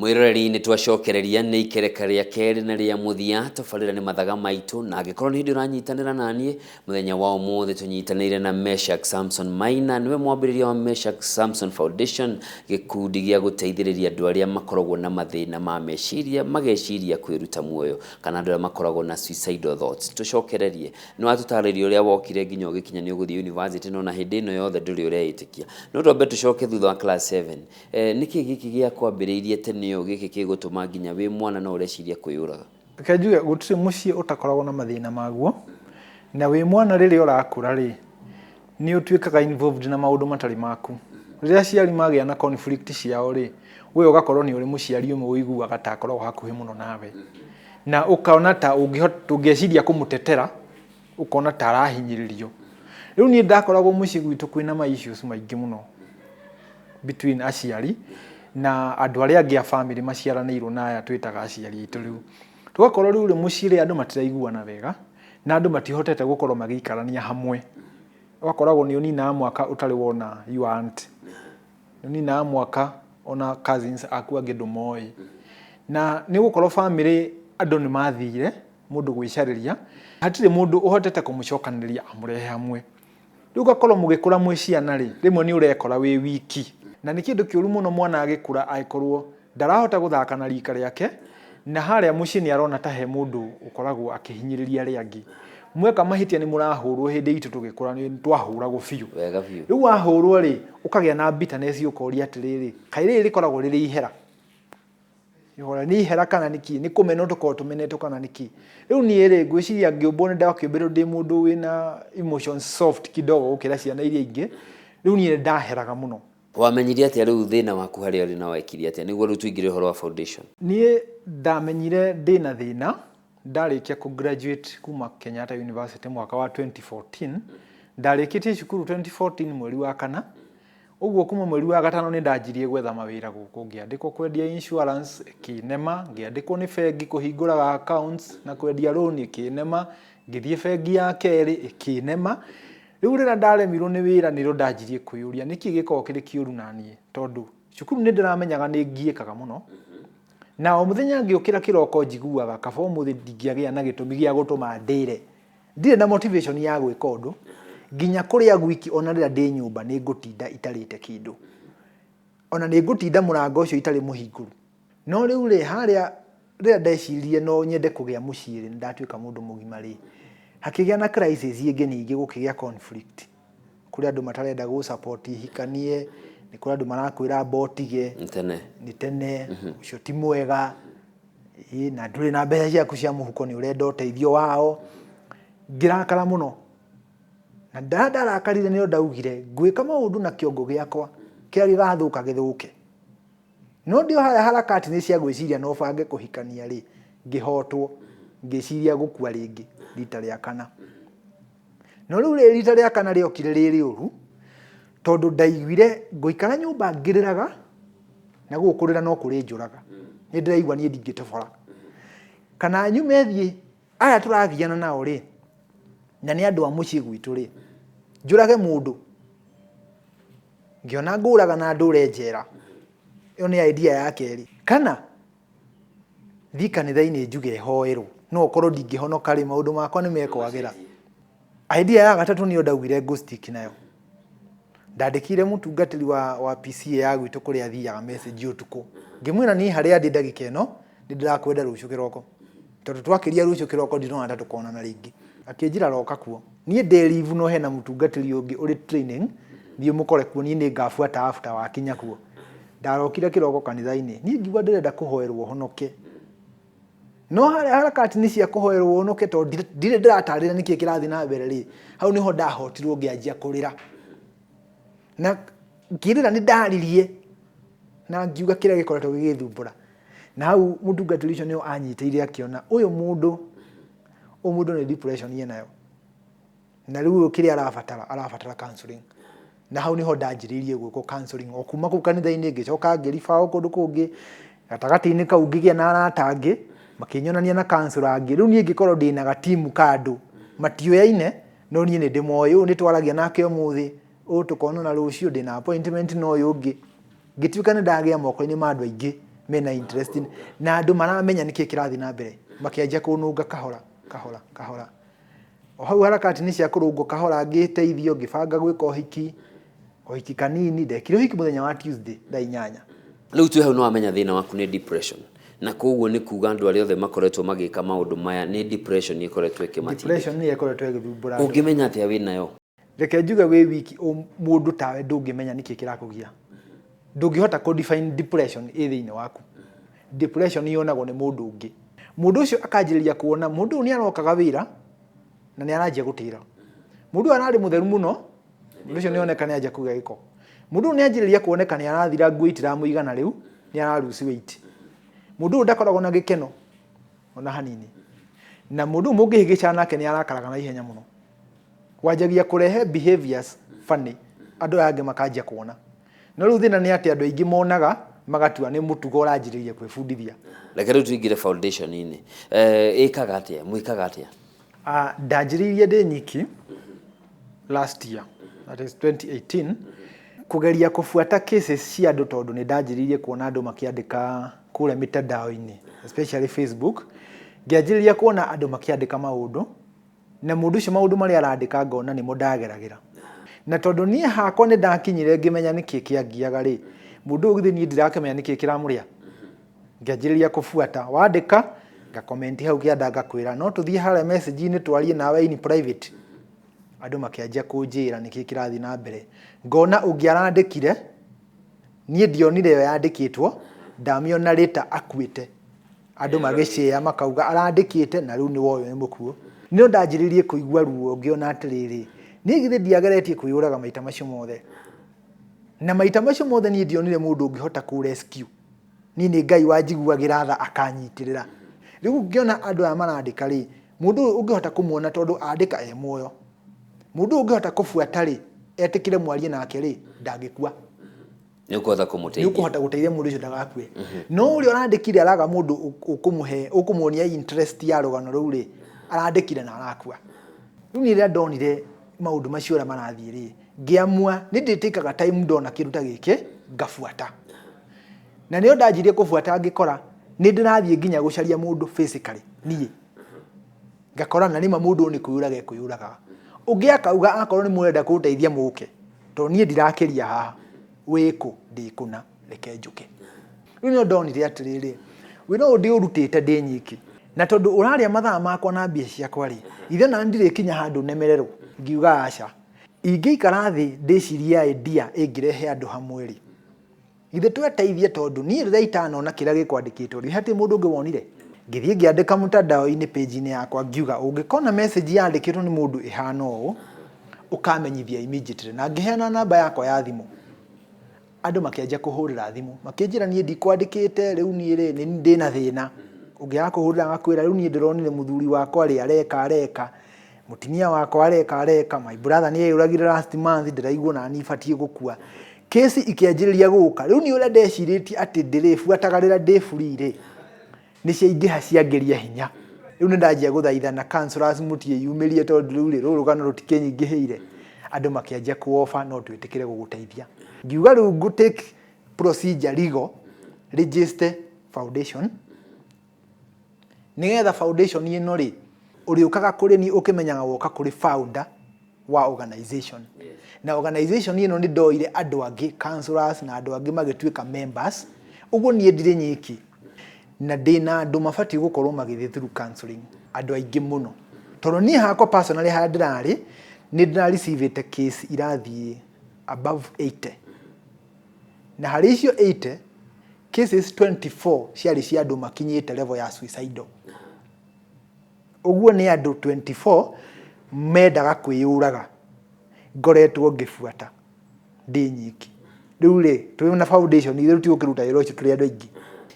Mwĩroreri, nĩ twacokereria nĩ ikereka rĩa kerĩ na rĩa mũthia. Tabarĩra nĩ Mathaga Maitũ, na angĩkorwo nĩ hĩndĩ ũranyitanĩra naniĩ, mũthenya wa ũmũthĩ tũnyitanĩire na Meshack Samson Maina. Nĩwe mwambĩrĩria wa Meshack Samson Foundation, gĩkundi gĩa gũteithĩrĩria andũ arĩa makoragwo na mathĩna ma meciria, mageciria kwĩruta muoyo, kana andũ arĩa makoragwo na suicidal thoughts. Tũcokererie, nĩ watũtarĩria ũrĩa wokire nginya ũgĩkinya nĩ ũgũthiĩ university, no na hĩndĩ ĩno yothe ndũrĩ ũreĩtĩkia. No twambe tũcoke thutha wa class 7. Nĩkĩ gĩkĩ gĩakwambĩrĩirie tene ũũ, gĩkĩ gĩgũtũma nginya wĩ mwana no ũreciria kwĩyũraga? Reke njuge gũtirĩ mũciĩ ũtakoragwo na mathĩna maguo, na wĩ mwana rĩrĩa ũrakũra rĩ, nĩ ũtuĩkaga involved na maũndũ matarĩ maku. Rĩrĩa aciari magĩa na conflict ciao rĩ, we ũgakorwo nĩ ũrĩ mũciari ũmwe ũiguaga ta akoragwo hakuhĩ mũno nawe. Na ũkona ta ũngĩeciria kũmũtetera, ũkona ta arahinyĩrĩrio. Rĩu niĩ ndakoragwo mũciĩ gwitũ kwĩna ma issues maingĩ mũno between aciari na andũ arĩa angĩ a family maciaranĩirwo na aya twĩtaga aciari aitũ rĩu. Tũgakorwo rĩu rĩ mũciĩ rĩ andũ matiraiguana wega na andũ matihotete gũkorwo magĩikarania hamwe. Ũgakoragwo nĩ ũninaga mwaka ũtarĩ wona your aunt, nĩ ũninaga mwaka ona cousins aku angĩ ndũmoĩ. Na nĩ ũgũkorwo family andũ nĩ mathire mũndũ gwĩcarĩria, hatirĩ mũndũ ũhotete kũmũcokanĩrĩria amũrehe hamwe. Rĩu ũgakorwo mũgĩkũra mwĩ ciana rĩ, rĩmwe nĩ ũrekora wĩ wiki. Na nĩ kĩndũ kĩũru mũno mwana agĩkũra agĩkorwo ndarahota gũthaka na rika rĩake, na harĩa mũciĩ nĩ arona ta he mũndũ ũkoragwo akĩhinyĩrĩria arĩa angĩ. Mweka mahĩtia nĩ mũrahũrwo, hĩndĩ itũ tũgĩkũra nĩ twahũragwo biũ. Wega biũ. Rĩu wahũrwo rĩ, ũkagĩa na bitterness, ũkoria atĩrĩrĩ, kaĩ rĩrĩ rĩkoragwo rĩrĩ ihera? Ihora nĩ ihera kana nĩ kĩ? Nĩ kũmenwo tũkoragwo tũmenetwo kana nĩ kĩ? Rĩu niĩ rĩ, ngwĩciria ngĩũmbwo nĩ ndakĩũmbirwo ndĩ mũndũ wĩna emotions soft kidogo gũkĩra ciana iria ingĩ. Rĩu niĩ nĩ ndaheraga mũno. Wamenyire atĩa rĩu thĩna waku harĩa ũrĩ na wekire atĩa nĩguo rĩu tũingĩre ũhoro wa foundation? Niĩ ndamenyire ndĩna thĩna ndarĩkia kũ graduate kuma Kenyatta University mwaka wa 2014. Ndarĩkĩtie cukuru 2014 mweri wa kana. Ũguo kuma mweri wa gatano nĩ ndanjirie gwetha mawĩra gũkũ, ngĩandĩkwo kwendia insurance ĩkĩnema, ngĩandĩkwo nĩ bengi kũhingũraga accounts na kwendia loan ĩkĩnema, ngĩthiĩ bengi ya kerĩ ĩkĩnema. Rĩu rĩrĩa ndaremirwo nĩ wĩra nĩrĩo ndanjirie kwĩyũria nĩkĩ gĩkoragwo kĩrĩ kĩũru naniĩ, tondũ cukuru nĩ ndĩramenyaga nĩ ngiĩkaga mũno, na o mũthenya ngĩũkĩra kĩroko njiguaga kaba ũmũthĩ ndingĩagĩa na gĩtũmi gĩa gũtũma ndĩre. Ndirĩ na motivation ya gwĩka ũndũ, nginya kũrĩa gwiki ona rĩrĩa ndĩ nyũmba nĩ ngũtinda itarĩte kĩndũ. Ona nĩ ngũtinda mũrango ũcio itarĩ mũhingũru. No rĩu rĩ, harĩa rĩrĩa ndeciririe no nyende kũgĩa mũciĩ rĩ, nĩ ndatuĩka mũndũ mũgima rĩ, hakĩgĩa na crisis ĩngĩ ningĩ gũkĩgĩa conflict. Kũrĩ andũ matarenda gũ support hikanie, nĩ kũrĩ andũ marakwĩra amba ũtige. Nĩ tene. Nĩ tene, ũcio ti mwega. Ĩĩ na ndũrĩ na mbeca ciaku cia mũhuko nĩ ũrenda ũteithio wao. Ngĩrakara mũno. Na ndarakarire nĩo ndaugire ngwĩka maũndũ na kĩongo gĩakwa, kĩrĩa gĩgathũka gĩthũke. No ndĩ o harĩa harakati-inĩ cia gwĩciria no bange kũhikania rĩ, ngĩhotwo, ngĩciria gũkua rĩngĩ rita rĩa kana. No rĩu rĩrĩ rita rĩa kana rĩokire rĩ rĩũru, tondũ ndaiguire ngũikara nyũmba ngĩrĩraga, na gũkũ kũrĩra no kũrĩnjũraga. Nĩ ndĩraigua niĩ ndingĩtobora. Kana nyume thiĩ, aya tũragiana nao rĩ, na nĩ andũ a mũciĩ gwitũ rĩ, njũrage mũndũ. Ngĩona ngũraga na ndũre njera. Ĩyo nĩ idea ya kerĩ. Kana thiĩ kanitha-inĩ njuge hoerwo, no ũkorwo ndingĩhonoka rĩ, maũndũ makwa nĩ mekwagĩra. Idea ya gatatũ nĩyo ndaugire ngũ stick nayo. Ndandĩkĩire mũtungatĩri wa PCEA ya gwitũ kũrĩa athiaga message ũtukũ. Ngĩmwĩra niĩ harĩa ndĩ ndagĩka ĩno, nĩ ndĩrakwenda rũciũ kĩroko. Tondũ twakĩria rũciũ kĩroko ndirona ta tũkonana rĩngĩ. Akĩnjĩra roka kuo. Niĩ ndĩ leave no hena mũtungatĩri ũngĩ ũrĩ training, thiĩ ũmũkore kuo, niĩ nĩ ngabuata after wakinya kuo. Ndarokire kĩroko kanitha-inĩ, niĩ ngiuga ndĩrenda kũhoerwo honoke. No harĩa harakati-inĩ cia kũhoerwo honoke tondũ ndirĩ ndĩratarĩria nĩkĩ kĩrathiĩ na mbere rĩ, hau nĩho ndahotirwo ngĩanjia kũrĩra. Na ngĩrĩra nĩ ndaririe na ngiuga kĩrĩa gĩkoretwo gĩgĩthumbũra. Na hau mũtungatĩri ũcio nĩo anyitĩire akĩona ũyũ mũndũ, ũyũ mũndũ nĩ depression enayo. Na rĩu ũyũ kĩrĩa arabatara, arabatara counseling. Na hau nĩho ndanjĩrĩirie gwĩkwo counseling. O kuma kũu kanitha-inĩ ngĩcoka ngĩribaũ kũndũ kũngĩ, gatagatĩ-inĩ kau ngĩgĩa na arata angĩ, makĩnyonania na counselor angĩ. Rĩu niĩ ngĩkorwo ndĩna gatimu ka andũ, matiũyaine, no niĩ nĩ ndĩmoĩ. Ũyũ nĩ twaragia nake ũmũthĩ, ũyũ tũkonana rũciũ, ndĩna appointment na ũyũ ũngĩ. Ngĩtuĩka nĩ ndagĩa moko-inĩ ma andũ aingĩ. mena interest na andũ maramenya nĩkĩ kĩrathiĩ na mbere, makĩanjia kũnũnga kahora kahora kahora. O hau harakati-inĩ cia kũrũngwo kahora, ngĩteithio, ngĩbanga gwĩka ũhiki, ũhiki kanini. Ndekire ũhiki mũthenya wa Tuesday thaa 8. Rĩu twĩ hau, nĩ wamenya thĩna waku nĩ depression, na koguo nĩ kuga andũ arĩa othe makoretwo magĩka maũndũ maya nĩ depression ĩkoretwo ĩkĩmatindĩka. Depression nĩyo ĩkoretwo ĩgĩthumbũra andũ. Ũngĩmenya atĩa wĩnayo? Reke njuge, wĩ wiki mũndũ tawe ndũngĩmenya nĩkĩ kĩrakũgia. Ndũngĩhota kũ define depression ĩ thĩinĩ waku. Depression yonagwo nĩ mũndũ ũngĩ. Mũndũ ũcio akanjĩrĩria kuona mũndũ ũyũ nĩ arokaga wĩra na nĩ aranjia gũtĩra. Mũndũ ũyũ ararĩ mũtheru mũno, mũndũ ũcio nĩ oneka nĩ anjia kũgĩa gĩko. Mũndũ ũyũ nĩ anjĩrĩria kuoneka nĩ arathira, nguo itiramũigana, rĩu nĩ ara lose weight. Mũndũ ũyũ ndakoragwo na gĩkeno ona hanini, na mũndũ ũyũ mũngĩhĩngĩcana nake nĩ arakaraga na ihenya mũno. Wanjagia kũrehe behaviors funny, andũ aya angĩ makanjia kuona. No rĩu thĩna nĩ atĩ andũ aingĩ monaga magatua nĩ mũtugo ũranjĩrĩria kwĩbundithia. Reke rĩu tũingĩre foundation-inĩ. Ĩkaga atĩa, mwĩkaga atĩa? Ndanjĩrĩirie ndĩ nyiki last year, that is 2018, kũgeria kũbuata cases cia andũ, tondũ nĩ ndanjĩrĩirie kuona andũ makĩandĩka kũrĩa mitandao-inĩ, especially Facebook. Ngĩanjĩrĩria kuona andũ makĩandĩka maũndũ, na mũndũ ũcio maũndũ marĩa arandĩka ngona nĩmo ndageragĩra. Na tondũ niĩ hakwa nĩ ndakinyire ngĩmenya nĩkĩ kĩangiaga rĩ, mũndũ ũyũ githĩ niĩ ndirakĩmenya nĩkĩ kĩramũrĩa. Ngĩanjĩrĩria kũbuata, wandĩka ngacomment hau kĩanda, ngakwĩra no tũthiĩ harĩa message-inĩ twarie nawe in private. Andũ makĩanjia kũnjĩra nĩkĩ kĩrathiĩ na mbere. Ngona ũngĩ arandĩkire, niĩ ndionire ĩyo yandĩkĩtwo, ndamĩona later akuĩte. Andũ magĩcĩa makauga arandĩkĩte na rĩu nĩ woyũ nĩ mũkuũ. Nĩo ndanjĩrĩirie kũigua ruo, ngĩona atĩrĩrĩ, niĩ githĩ ndiageretie kwĩyũraga maita macio mothe, na maita macio mothe niĩ ndionire mũndũ ũngĩhota kũ rescue niĩ? Nĩ Ngai wanjiguagĩra tha akanyitĩrĩra. Rĩu ngĩona andũ aya marandĩka rĩ, mũndũ ũyũ ũngĩhota kũmuona tondũ andĩka e muoyo, mũndũ ũyũ ũngĩhota kũbuata rĩ, etĩkĩre mwarie nake rĩ, ndangĩkua. Nĩ ũkũhota nĩ kũmũteithia. Ũkũhota gũteithia mũndũ ũcio ndagakue. No ũrĩa ũrandĩkire araga mũndũ ũkũmũhe, ũkũmuonia interest ya rũgano rũu rĩ, arandĩkire na arakua. Rĩu niĩ rĩrĩa ndonire maũndũ macio ũrĩa marathiĩ rĩ, ngĩamua nĩ ndĩtĩkaga time ndona kĩndũ ta gĩkĩ ngabuata. Na nĩyo ndanjirie kũbuata, ngĩkora nĩ ndĩrathiĩ nginya gũcaria mũndũ physically. Niĩ ngakora na nĩma mũndũ ũyũ nĩ kwĩyũraga ekwĩyũragaga. Ũngĩ akauga akorwo nĩ mũrenda kũndeithia mũke, tondũ niĩ ndirakĩria haha. Wĩkũ? Ndĩ kũna, reke njũke. Rĩu nĩyo ndonire atĩrĩrĩ, wĩra ũyũ ndĩũrutĩte ndĩ nyiki, na tondũ ũrarĩa mathaa makwa na mbia ciakwa rĩ, ithe na ndirĩkinya handũ nemererwo. Ngiuga aca, ingĩikara thĩ ndĩcirie idea ĩngĩrehe andũ hamwe rĩ, ithe tweteithie, tondũ niĩ rĩrĩa itanona kĩrĩa gĩkwandĩkĩtwo rĩ, hatirĩ mũndũ ũngĩ wonire. Ngĩthiĩ ngĩandĩka mũtandao-inĩ, page-inĩ yakwa, ngiuga ũngĩkona message yandĩkĩtwo nĩ mũndũ ĩhana ũũ, ũkamenyithia immediately, na ngĩheana namba yakwa ya thimũ. Andũ makĩanjia kũhũrĩra thimũ makĩnjĩra niĩ ndikwandĩkĩte, rĩu niĩ rĩ nĩ ndĩna thĩna. Ũngĩ akũhũrĩra agakwĩra, rĩu niĩ ndĩronire mũthuri wakwa rĩ areka areka, mũtumia wakwa areka areka, my brother nĩ eyũragire last month, ndĩraigua ona niĩ batiĩ gũkua. Kesi ikĩanjĩrĩria gũka. Rĩu niĩ ũrĩa ndecirĩtie atĩ ndĩrĩbuataga rĩrĩa ndĩ free rĩ, nĩ ciaingĩha, ciangĩria hinya. Rĩu nĩ ndanjia gũthaithana, counselors mũtiĩyumĩrie, tondũ rĩu rĩ, rũrũ rũgano rũtikĩnyingĩhĩire. Andũ makĩanjia kũ-offer no twĩtĩkĩre gũgũteithia. Ngiuga rĩu ngũ take procedure legal, register foundation, nĩgetha foundation ĩno rĩ, ũrĩũkaga kũrĩ niĩ ũkĩmenyaga woka kũrĩ founder wa organization. Na organization ĩno nĩ ndoire andũ angĩ, counselors na andũ angĩ magĩtuĩka members. Ũguo niĩ ndirĩ nyiki, na ndĩna andũ mabatiĩ gũkorwo magĩthiĩ through counseling, andũ aingĩ mũno, tondũ niĩ hakwa personally harĩa ndĩrarĩ nĩ ndĩra receivĩte case irathiĩ above 80, na harĩ icio 80 cases, 24 ciarĩ cia andũ makinyĩte level ya suicidal. Ũguo nĩ andũ 24 mendaga kwĩyũraga ngoretwo ngĩbuata ndĩ nyiki. Rĩu rĩ, twĩ na foundation ithuĩ tũtigũkĩruta wĩra ũcio tũrĩ andũ aingĩ.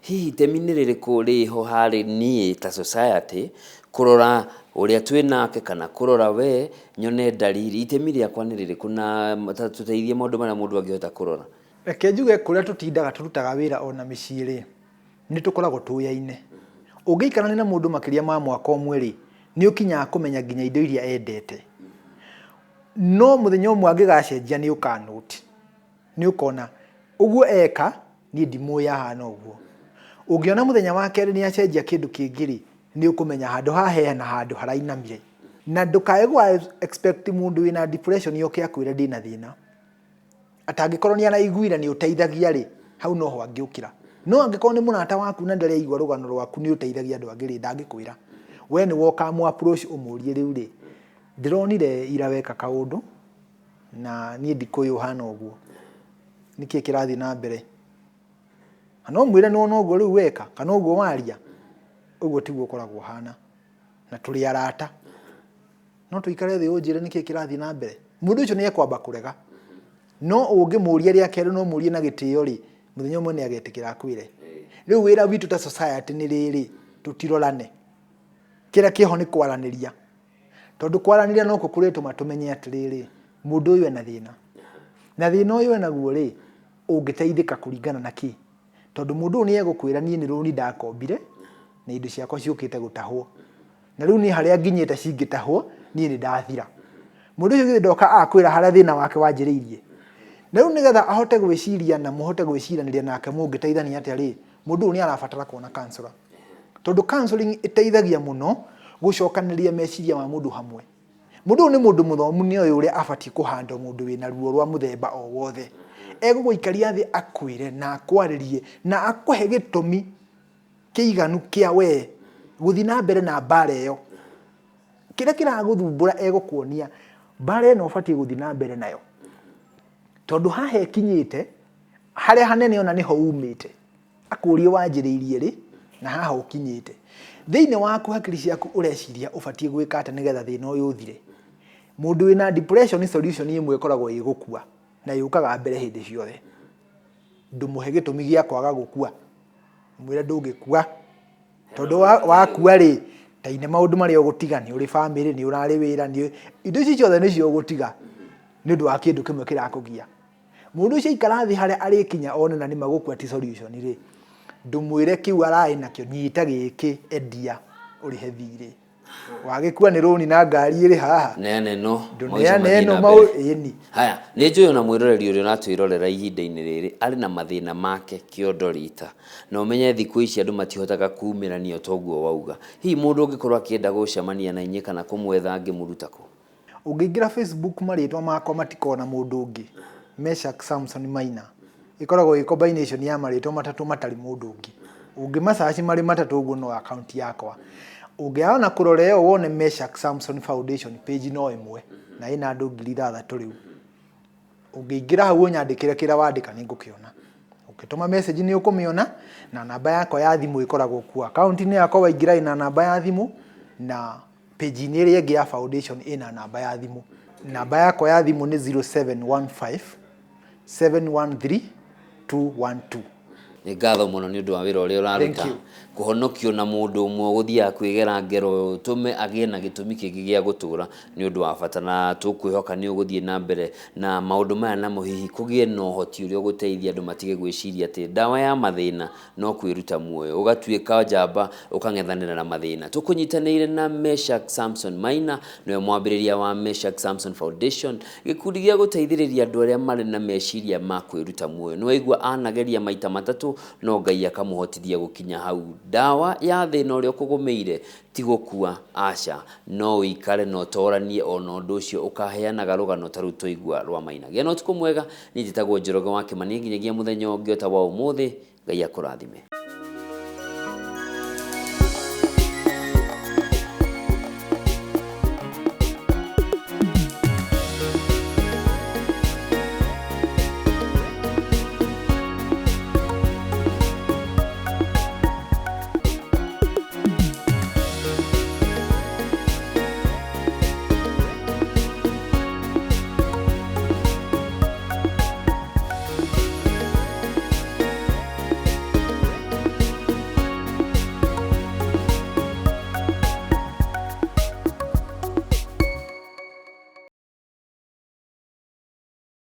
Hihi itemi nĩ rĩrĩkũ rĩho harĩ niĩ ta society kũrora ũrĩa twĩ nake kana kũrora we nyone ndariri? Itemi rĩakwa nĩ rĩrĩkũ, na tũteithie maũndũ marĩa mũndũ angĩhota kũrora? Reke njuge, kũrĩa tũtindaga tũrutaga wĩra ona mĩciĩ rĩ, nĩ tũkoragwo tũyaine. Ũngĩikarania na mũndũ makĩria ma mwaka ũmwe rĩ, nĩ ũkinyaga kũmenya nginya indo iria endete. No mũthenya ũmwe angĩgacenjia, nĩ ũkanoti, nĩ ũkona ũguo eka, niĩ ndimũĩ ahana ũguo. Ũngĩona mũthenya wa kerĩ nĩ acenjia kĩndũ kĩngĩ rĩ, nĩ ũkũmenya handũ haha hena handũ harainamire. Na ndũkae gũ expect mũndũ wĩna depression oke akwĩre ndĩna thĩna. Atangĩkorwo nĩ araiguire nĩ ũteithagia rĩ, hau noho angĩũkĩra. No angĩkorwo nĩ mũrata waku na ndarĩ aigua rũgano rwaku nĩ ũteithagia andũ angĩ rĩ, ndangĩkwĩra. We nĩwe ũkamũ approach ũmũrie rĩu rĩ, ndĩronire ira weka kaũndũ na niĩ ndikũĩ ũhana ũguo. Nĩkĩ kĩrathiĩ na mbere? Na no ũmwĩre nĩwona ũguo rĩu weka kana ũguo waria, ũguo tiguo ũkoragwo ũhana. Na tũrĩ arata. No tũikare thĩ ũnjĩre nĩkĩ kĩrathiĩ na mbere. Mũndũ ũcio nĩ ekwamba kũrega. No ũngĩmũria rĩa kerĩ na ũmũrie na gĩtĩo rĩ, mũthenya ũmwe nĩ agetĩkĩra akwĩre. Rĩu wĩra witũ ta society nĩ rĩrĩ, tũtirorane. Kĩrĩa kĩho nĩ kwaranĩria. Tondũ kwaranĩria nokuo kũrĩtũma tũmenye atĩrĩrĩ, mũndũ ũyũ ena thĩna. Na thĩna ũyũ enaguo rĩ, ũngĩteithĩka kũringana na kĩ? Tondũ mũndũ ũyũ nĩ egũkwĩra niĩ nĩ rũni ndakombire, na indo ciakwa ciũkĩte gũtahwo. Na rĩu niĩ harĩa nginyĩte cingĩtahwo, niĩ nĩ ndathira. Mũndũ ũcio githĩ ndoka akwĩra harĩa thĩna wake wanjĩrĩirie? Na rĩu nĩgetha ahote gwĩciria na mũhote gwĩciranĩria nake mũngĩteithania atĩa rĩ, mũndũ ũyũ nĩ arabatara kuona counselor. Tondũ counseling ĩteithagia mũno gũcokanĩrĩria meciria ma mũndũ hamwe. Mũndũ ũyũ nĩ mũndũ mũthomu nĩ oĩ ũrĩa abatiĩ kũ handle mũndũ wĩna ruo rwa mũthemba o wothe. Egũgũikaria thĩ akwĩre na akwarĩrie na akũhe gĩtũmi kĩiganu kĩa wee gũthiĩ na mbere na mbara ĩyo. Kĩrĩa kĩragũthumbũra egũkuonia mbara ĩno ũbatiĩ gũthiĩ na mbere nayo. Tondũ haha ĩkinyĩte, harĩa hanene ona nĩho umĩte. Akũrie wanjĩrĩirie rĩ na haha ũkinyĩte. Thĩinĩ waku hakiri ciaku ũreciria ũbatiĩ gwĩka atĩa nĩgetha thĩna ũyũ ũthire. Mũndũ wĩna depression solution ĩmwe ĩkoragwo ĩ gũkua na yũkaga mbere hĩndĩ ciothe. Ndũmũhe gĩtũmi gĩa kwaga gũkua, mwĩre ndũngĩkua tondũ wakua rĩ, ta ine maũndũ marĩa ũgũtiga, nĩ ũrĩ bamĩrĩ, nĩ ũrarĩ wĩra, indo ici ciothe nĩcio ũgũtiga nĩ ũndũ wa kĩndũ kĩmwe kĩrakũgia. Mũndũ ũcio aikara thĩ harĩa arĩkinya one na nĩma gũkua ti solution rĩ, ndũmwĩre kĩu ararĩ nakĩo, nyita gĩkĩ endia ũrĩhe thirĩ. Wagĩkua nĩ rũni na ngari ĩrĩ haha. Neana ĩno, Ndũneane maica mathiĩ ĩno na mbere. Ĩni. Haya, nĩ njũĩ ona mwĩroreri ũrĩa ũratwĩrorera ihinda-inĩ rĩrĩ arĩ na mathĩna make kĩondo rita. Na ũmenye thikũ ici andũ matihotaga kumĩrania o ta ũguo wauga. Hihi mũndũ ũngĩkorwo akĩenda gũcemania na inyuĩ kana kũmwetha angĩmũruta kũ? Ũngĩingĩra Facebook marĩtwa makwa matikoragwo na mũndũ ũngĩ, Meshack Samson Maina. Ĩkoragwo ĩ combination ya marĩtwa matatũ matarĩ mũndũ ũngĩ. Ũngĩma search marĩ matatũ ũguo no account yakwa. Ũngĩaga ona kũrora ĩyo wone Meshack Samson Foundation page no ĩmwe na ĩna andũ 6,000 rĩu. Ũngĩingĩra hau ũnyandĩkĩre kĩrĩa wandĩka nĩ ngũkĩona. Ũngĩtũma message nĩ ũkũmĩona na namba yakwa ya thimũ ĩkoragwo kuo. Akaunti-inĩ yakwa waingĩra ĩna namba ya thimũ na page-inĩ ĩrĩa ĩngĩ ya foundation ĩna namba ya thimũ. Namba yakwa ya thimũ nĩ 0715 713 212. Nĩ ngatho mũno nĩ ũndũ wa wĩra ũrĩa Thank ũraruta you. Kũhonokio na mũndũ ũmwe ũgũthiaga kwĩgera ngero ũtũme agĩe na gĩtũmi kĩngĩ gĩa gũtũra nĩ ũndũ wa bata, na tũkwĩhoka nĩ ũgũthiĩ na mbere na maũndũ maya namo hihi kũgĩe na ũhoti ũrĩa ũgũteithia andũ matige gwĩciria atĩ ndawa ya mathĩna no kwĩruta muoyo, ũgatuĩka njamba ũkang'ethanĩra na mathĩna. Tũkũnyitanĩire na Meshack Samson Maina, nĩwe mwambĩrĩria wa Meshack Samson Foundation, gĩkundi gĩa gũteithĩrĩria andũ arĩa marĩ na meciria ma kwĩruta muoyo. Nĩwaigua anageria maita matatũ no Ngai akamũhotithia gũkinya hau. Ndawa ya thĩna ũrĩa ũkũgũmĩire ti gũkua, aca, no ũikare na ũtoranie ona ũndũ ũcio ũkaheanaga rũgano ta rũu twaigua rwa Maina. Gĩa na ũtukũ mwega, niĩ njĩtagwo Njoroge wa Kĩmani nginyagia mũthenya ũngĩ o ta wa ũmũthĩ, Ngai akũrathime.